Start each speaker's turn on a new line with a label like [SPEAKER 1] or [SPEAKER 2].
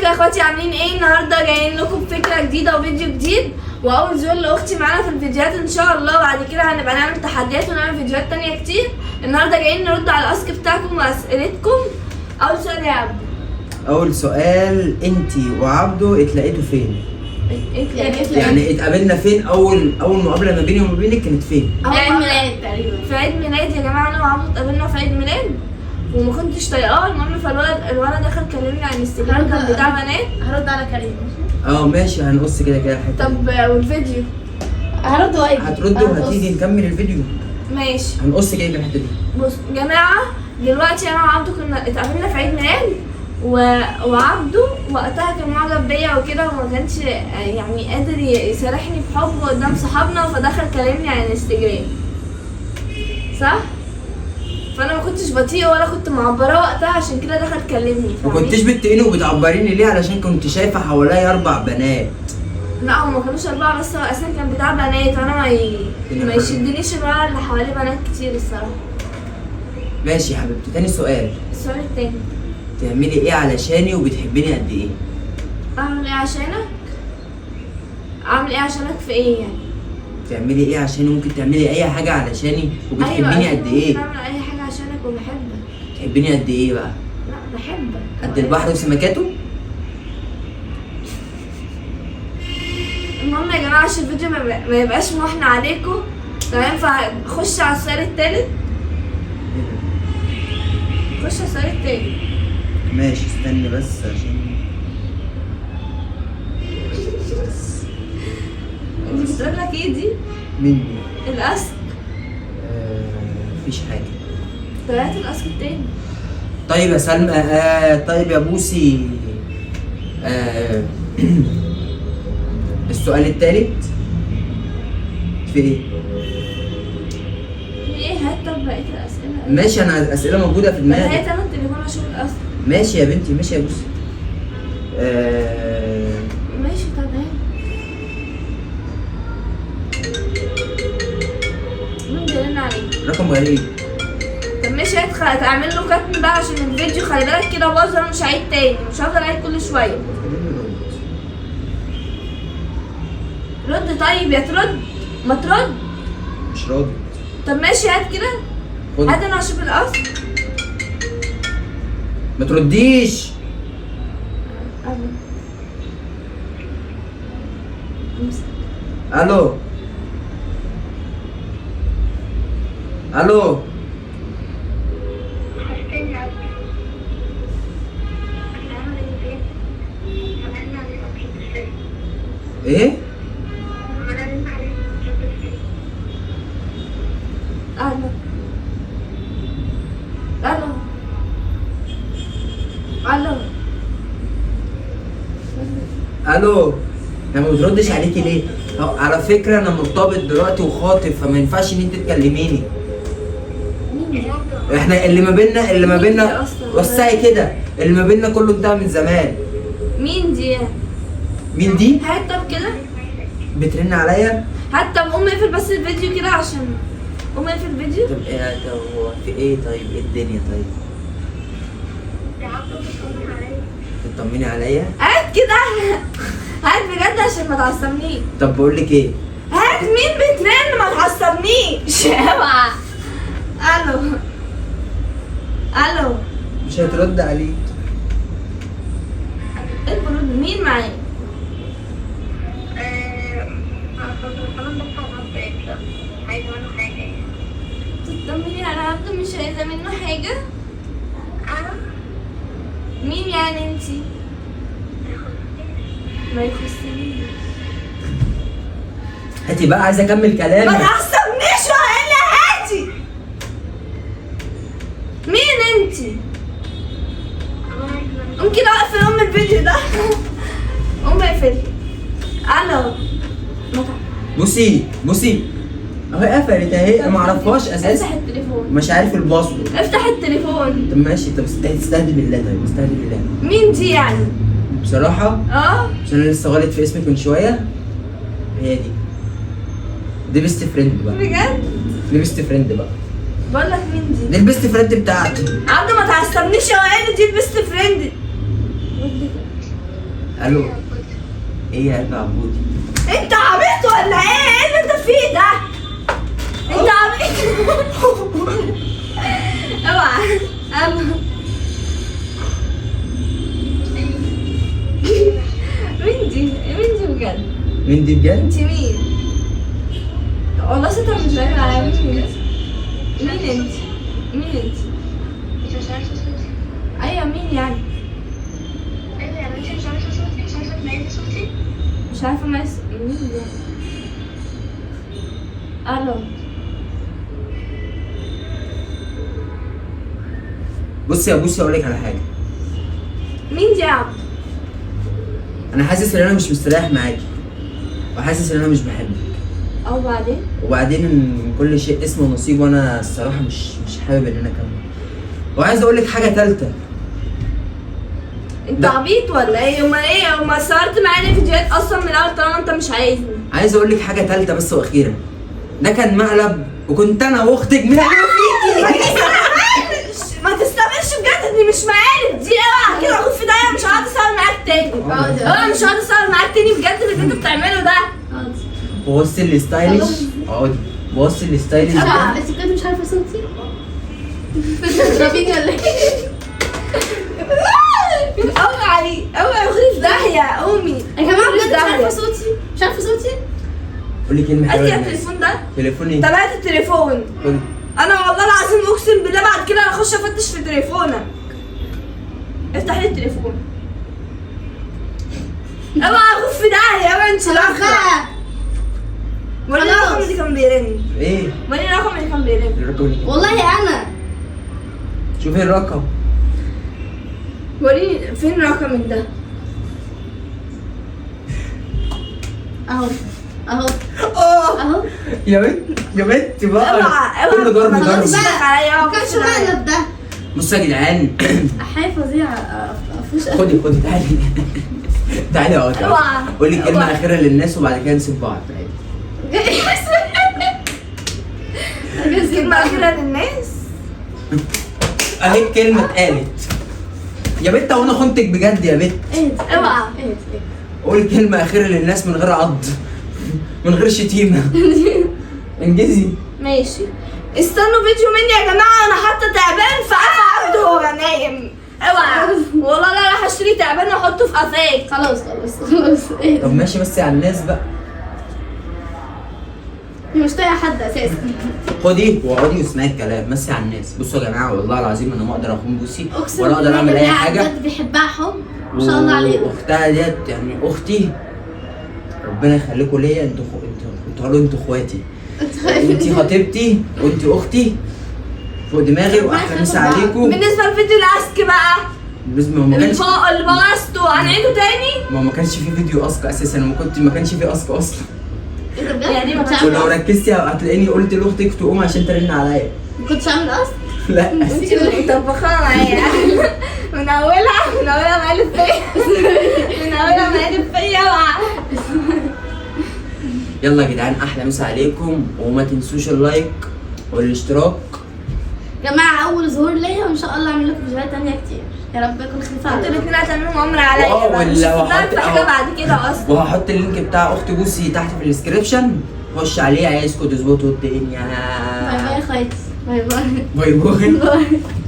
[SPEAKER 1] ازيكم يا اخواتي؟ عاملين ايه؟ النهارده جايين لكم بفكره جديدة وفيديو جديد، واول زول لاختي معانا في الفيديوهات ان شاء الله. بعد كده هنبقى نعمل تحديات ونعمل فيديوهات تانية كتير. النهارده جايين نرد على ال ask بتاعكم واسئلتكم. اول سؤال يا عبدو.
[SPEAKER 2] اول سؤال، انتي وعبده اتلاقيتوا فين؟
[SPEAKER 1] إيه؟
[SPEAKER 2] يعني اتقابلنا فين؟ اول مقابله ما بيني وما بينك كانت فين؟
[SPEAKER 1] أول
[SPEAKER 3] في عيد
[SPEAKER 1] مرة-
[SPEAKER 3] ميلاد تقريبا.
[SPEAKER 1] في عيد ميلاد يا جماعه، انا وعبده اتقابلنا في عيد ميلاد وما كنتش طايقاه. المهم فالولد دخل كلمني على الانستجرام، كان بتاع بنات.
[SPEAKER 3] هرد على كريم، ماشي؟
[SPEAKER 2] اه ماشي، هنقص كده كده الحتة دي.
[SPEAKER 1] طب والفيديو؟
[SPEAKER 3] هرد واجي.
[SPEAKER 2] هترد وهتيجي نكمل الفيديو.
[SPEAKER 1] ماشي.
[SPEAKER 2] هنقص كده كده الحتة دي.
[SPEAKER 1] بص يا جماعة، دلوقتي انا وعبده كنا اتقابلنا في عيد ميلاد وعبده وقتها كان معجب بيا وكده، وما كانش يعني قادر يصارحني في حبه قدام صحابنا، فدخل كلمني على الانستجرام، صح؟ فانا ما كنتش بطيئه ولا كنت معبراه وقتها، عشان كده دخل كلمني.
[SPEAKER 2] ما كنتش بتقيني وبتعبريني ليه؟ علشان كنت شايفه حواليا 4 بنات.
[SPEAKER 1] لا هم ما كانوش 4، بس هو اساسا كان بتاع بنات، وانا ما يشدنيش الولد اللي حواليه بنات كتير الصراحة.
[SPEAKER 2] ماشي يا حبيبتي. تاني سؤال.
[SPEAKER 1] السؤال التاني.
[SPEAKER 2] تعملي ايه علشاني وبتحبيني قد ايه؟
[SPEAKER 1] اعمل ايه عشانك؟ اعمل ايه عشانك في ايه يعني؟
[SPEAKER 2] تعملي ايه عشاني؟ ممكن تعملي اي حاجة علشاني وبتحبيني
[SPEAKER 1] أيوة،
[SPEAKER 2] قد ايه؟
[SPEAKER 1] ممكن اعمل اي حاجة عشانك وبحبك.
[SPEAKER 2] بتحبيني قد ايه بقى؟
[SPEAKER 1] لا بحبك.
[SPEAKER 2] قد البحر وسمكاته؟
[SPEAKER 1] المهم يا جماعة عشان الفيديو ما يبقاش محن عليكم، تمام؟ فخش على السؤال التالت. خش على السؤال التاني.
[SPEAKER 2] ماشي استني بس عشان
[SPEAKER 1] دي بتقول لك ايه دي؟
[SPEAKER 2] مين دي؟
[SPEAKER 1] ال ask.
[SPEAKER 2] مفيش حاجة.
[SPEAKER 1] طلعت ال ask التاني.
[SPEAKER 2] طيب يا سلمى، طيب يا بوسي، السؤال التالت في ايه؟
[SPEAKER 1] في ايه؟ هات طب بقية الأسئلة.
[SPEAKER 2] ماشي، انا الأسئلة موجودة في دماغي.
[SPEAKER 1] هات انا التليفون اشوف ال ask.
[SPEAKER 2] ماشي يا بنتي، ماشي يا بوسي.
[SPEAKER 1] ماشي طب هات. مين بيرن عليك؟
[SPEAKER 2] رقم غريب.
[SPEAKER 1] طب ماشي، هتعمل له كتم بقى عشان الفيديو، خلي بالك كده باظ، انا مش هعيد تاني، مش هفضل اعيد كل شوية. رد طيب يا ترد، ما ترد.
[SPEAKER 2] مش راضي.
[SPEAKER 1] طب ماشي هات كده. هات انا اشوف الاصل.
[SPEAKER 2] ما ترديش. الو الو. ايه؟
[SPEAKER 1] الو الو الو
[SPEAKER 2] الو. انا ما بتردش عليكي ليه؟ على فكرة انا مرتبط دلوقتي وخاطب، فما ينفعش ان انت تكلميني. احنا اللي ما بينا، اللي ما بينا وسعي كده، اللي ما بينا كله انتهى من زمان.
[SPEAKER 1] مين دي؟
[SPEAKER 2] مين دي؟
[SPEAKER 1] هات طب كده.
[SPEAKER 2] بترن عليا؟
[SPEAKER 1] هات طب قوم اقفل بس الفيديو كده عشان قوم اقفل الفيديو.
[SPEAKER 2] طب ايه؟ طب هو في ايه؟ طيب ايه الدنيا؟ طيب تطمني عليا؟
[SPEAKER 1] هات كده، هات بجد عشان ما تعصبنيش.
[SPEAKER 2] طب بقول لك ايه؟
[SPEAKER 1] هات مين بترن، ما تعصبنيش. اوعى. الو الو.
[SPEAKER 2] مش هترد عليك.
[SPEAKER 1] ايه البرود؟ مين معايا؟ تطمني على عبده، مش عايزه منه حاجة. مين يعني انتي؟ ما يخصنيش.
[SPEAKER 2] هاتي بقى، عايزه اكمل كلامي.
[SPEAKER 1] ما تعصبنيش والا هاتي. مين انتي؟ ممكن اقفل ام الفيديو ده. قوم اقفل. الو.
[SPEAKER 2] بصي بصي اهي قفلت اهي، انا ما اعرفهاش اساسا.
[SPEAKER 1] افتح التليفون.
[SPEAKER 2] مش عارف ال password.
[SPEAKER 1] افتح التليفون.
[SPEAKER 2] طب ماشي، طب استهدي بالله. طيب استهدي بالله.
[SPEAKER 1] مين دي يعني؟
[SPEAKER 2] بصراحة عشان انا لسه غلط في اسمك من شوية. هي دي best friend بقى.
[SPEAKER 1] بجد؟
[SPEAKER 2] دي best friend بقى.
[SPEAKER 1] بقول لك مين دي؟
[SPEAKER 2] دي ال best friend بتاعتي.
[SPEAKER 1] عبده ما تعصبنيش يا وائل، دي ال best friend.
[SPEAKER 2] الو. ايه يا قلب عبودي؟
[SPEAKER 1] انت عبيط ولا ايه؟ ايه اللي انت فيه ده؟ انت عبيط. اوعى. الو. مين دي؟ مين دي بجد؟
[SPEAKER 2] مين دي بجد؟
[SPEAKER 1] انت مين؟ والله صوتها مش غريب عليا. مين انت؟ مين انت؟ مين انت؟
[SPEAKER 4] انت مش عارفه صوتي؟
[SPEAKER 1] ايوه مين يعني؟
[SPEAKER 4] ايوه يعني انت مش عارفه صوتي؟ مش عارفه تميزي صوتي؟
[SPEAKER 1] مش عارفه مين ده. الو.
[SPEAKER 2] بصي يا بوسي اقول لك على حاجة.
[SPEAKER 1] مين دي يا عبد؟
[SPEAKER 2] انا حاسس ان انا مش مستريح معاكي، وحاسس ان انا مش بحبك.
[SPEAKER 1] او بعدين؟
[SPEAKER 2] وبعدين ان كل شيء اسمه نصيب، وانا الصراحة مش حابب ان انا اكمل. وعايز اقول لك حاجة ثالثة.
[SPEAKER 1] انت عبيط ولا ايه؟ امال ايه؟ امال صورت معايا فيديوهات اصلا من الاول طالما انت مش عايزني؟
[SPEAKER 2] عايز اقول لك حاجة ثالثة بس واخيره. ده كان مقلب، وكنت انا واختك بنعمله فيكي.
[SPEAKER 1] ما تستعملش بجد، دي مش مقالب دي. اوعى كده اخد في داهية، مش هقعد اصور معاك تاني. اوعى مش هقعد اصور معاك تاني بجد باللي انت بتعمله ده.
[SPEAKER 2] بوصي ال stylish. اقعدي. بوصي ال stylish.
[SPEAKER 3] انت بجد مش عارفه صوتي؟ بتضربيني ولا ايه؟
[SPEAKER 1] اوعي اوعي خدي في داهية. قومي
[SPEAKER 3] يا جماعة بجد مش عارفه صوتي، مش عارفه صوتي.
[SPEAKER 2] قولي كلمة حلوة.
[SPEAKER 1] هاتي التليفون ده.
[SPEAKER 2] تليفون ايه؟
[SPEAKER 1] طلعت التليفون.
[SPEAKER 2] خدي.
[SPEAKER 1] انا والله العظيم اقسم بالله بعد كده هخش افتش في تليفونك. افتح لي التليفون. اوعى اخد في داهية. اوعى انت الاخرة. وريني الرقم اللي كان بيرن.
[SPEAKER 2] ايه؟
[SPEAKER 1] وريني الرقم اللي كان بيرن.
[SPEAKER 2] الرقم اللي
[SPEAKER 3] والله انا.
[SPEAKER 2] شوفي الرقم.
[SPEAKER 1] وريني فين رقمك ده؟
[SPEAKER 3] اهو اهو اهو.
[SPEAKER 2] يا بنت يا بنت بقى.
[SPEAKER 1] اوعى
[SPEAKER 2] كله ضرب
[SPEAKER 1] ما
[SPEAKER 2] ضرب.
[SPEAKER 1] تغلطش عليا.
[SPEAKER 3] ما كانش مقلب ده.
[SPEAKER 2] بصوا يا جدعان.
[SPEAKER 3] احيي فظيعة.
[SPEAKER 2] خدي خدي تعالي تعالي اقعدي.
[SPEAKER 1] اوعى.
[SPEAKER 2] قولي كلمة اخيرة للناس وبعد كده نسيب بعض.
[SPEAKER 1] تعالي. كلمة اخيرة للناس.
[SPEAKER 2] اهي الكلمة اتقالت يا بنت. هو انا خنتك بجد يا بنت؟
[SPEAKER 1] اوعى.
[SPEAKER 2] قولي كلمة اخيرة للناس من غير عض، من غير شتيمه. انجزي.
[SPEAKER 1] ماشي. استنوا فيديو مني يا جماعة، انا حاطه تعبان في قفا عبده وهو نايم. اوعى والله لا راح اشتري تعبان واحطه في قفاك.
[SPEAKER 3] خلاص خلاص خلاص.
[SPEAKER 2] طب ماشي بس على الناس بقى.
[SPEAKER 3] مش طايقة حد اساسا.
[SPEAKER 2] خدي واقعدي واسمعي الكلام. مسي على الناس. بصوا يا جماعة والله العظيم انا ما اقدر اخون بوسي ولا اقدر اعمل اي حاجة.
[SPEAKER 3] بجد بيحبها حب ما شاء الله عليه.
[SPEAKER 2] واختها ديت يعني اختي، ربنا يخليكم ليا. انتوا انتوا انتوا اخواتي. انتي خطيبتي وانتي اختي فوق دماغي. واحلى مسا عليكم.
[SPEAKER 1] بالنسبة لفيديو ال ask بقى،
[SPEAKER 2] بالنسبة ما كانش
[SPEAKER 1] اللي بوظته هنعيده تاني.
[SPEAKER 2] ما كانش في فيديو ask اساسا. ما كانش في ask اصلا.
[SPEAKER 1] يعني ما
[SPEAKER 2] ولو ركزتي هتلاقيني قلت لاختك تقوم عشان ترن عليا.
[SPEAKER 3] ما كنتش عامل ask؟
[SPEAKER 2] لا
[SPEAKER 1] انت مطبخه معايا من اولها. من اولها مقلب فيا. من اولها مقلب فيا.
[SPEAKER 2] يلا يا جدعان احلى مسا عليكم، وما تنسوش ال like والاشتراك.
[SPEAKER 3] جماعة اول ظهور ليا، وان شاء الله اعمل لكم فيديوهات ثانية كتير. يا رب اكون خفيفة.
[SPEAKER 1] انتوا الاثنين هتعملوا مؤامرة عليا بقى. مش هتعرف حاجة بعد كده اصلا.
[SPEAKER 2] وهحط ال link بتاع اخت بوسي تحت في ال description، خش عليه. عايزكم تظبطوا الدنيا.
[SPEAKER 3] bye bye يا خالتي. bye bye.
[SPEAKER 2] bye bye.
[SPEAKER 3] bye.